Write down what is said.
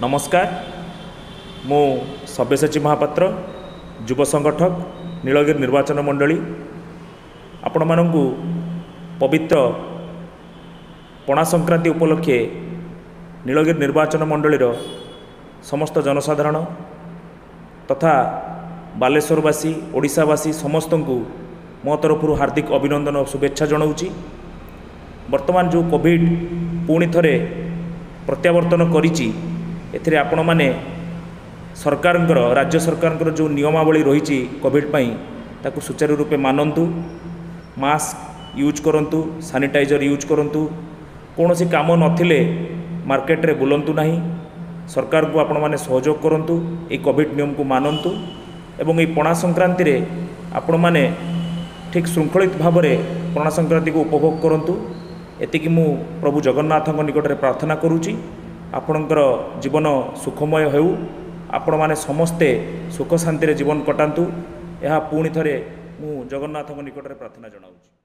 ନମସ୍କାର, ମୁଁ ସବ୍ୟସାଚୀ ମହାପାତ୍ର, ଯୁବ ସଂଗଠକ, ନୀଳଗିରି ନିର୍ବାଚନ ମଣ୍ଡଳୀ। ଆପଣମାନଙ୍କୁ ପବିତ୍ର ପଣା ସଂକ୍ରାନ୍ତି ଉପଲକ୍ଷେ ନୀଳଗିରି ନିର୍ବାଚନ ମଣ୍ଡଳୀର ସମସ୍ତ ଜନସାଧାରଣ ତଥା ବାଲେଶ୍ୱରବାସୀ, ଓଡ଼ିଶାବାସୀ ସମସ୍ତଙ୍କୁ ମୋ ତରଫରୁ ହାର୍ଦ୍ଦିକ ଅଭିନନ୍ଦନ ଓ ଶୁଭେଚ୍ଛା ଜଣାଉଛି। ବର୍ତ୍ତମାନ ଯେଉଁ କୋଭିଡ଼ ପୁଣି ଥରେ ପ୍ରତ୍ୟାବର୍ତ୍ତନ କରିଛି, ଏଥିରେ ଆପଣମାନେ ସରକାରଙ୍କର, ରାଜ୍ୟ ସରକାରଙ୍କର ଯେଉଁ ନିୟମାବଳୀ ରହିଛି କୋଭିଡ଼ ପାଇଁ, ତାକୁ ସୁଚାରୁ ରୂପେ ମାନନ୍ତୁ। ମାସ୍କ ୟୁଜ୍ କରନ୍ତୁ, ସାନିଟାଇଜର ୟୁଜ୍ କରନ୍ତୁ। କୌଣସି କାମ ନଥିଲେ ମାର୍କେଟରେ ବୁଲନ୍ତୁ ନାହିଁ। ସରକାରଙ୍କୁ ଆପଣମାନେ ସହଯୋଗ କରନ୍ତୁ, ଏଇ କୋଭିଡ଼ ନିୟମକୁ ମାନନ୍ତୁ ଏବଂ ଏଇ ପଣା ସଂକ୍ରାନ୍ତିରେ ଆପଣମାନେ ଠିକ୍ ଶୃଙ୍ଖଳିତ ଭାବରେ ପଣା ସଂକ୍ରାନ୍ତିକୁ ଉପଭୋଗ କରନ୍ତୁ। ଏତିକି ମୁଁ ପ୍ରଭୁ ଜଗନ୍ନାଥଙ୍କ ନିକଟରେ ପ୍ରାର୍ଥନା କରୁଛି। ଆପଣଙ୍କର ଜୀବନ ସୁଖମୟ ହେଉ, ଆପଣମାନେ ସମସ୍ତେ ସୁଖ ଶାନ୍ତିରେ ଜୀବନ କଟାନ୍ତୁ, ଏହା ପୁଣି ଥରେ ମୁଁ ଜଗନ୍ନାଥଙ୍କ ନିକଟରେ ପ୍ରାର୍ଥନା ଜଣାଉଛି।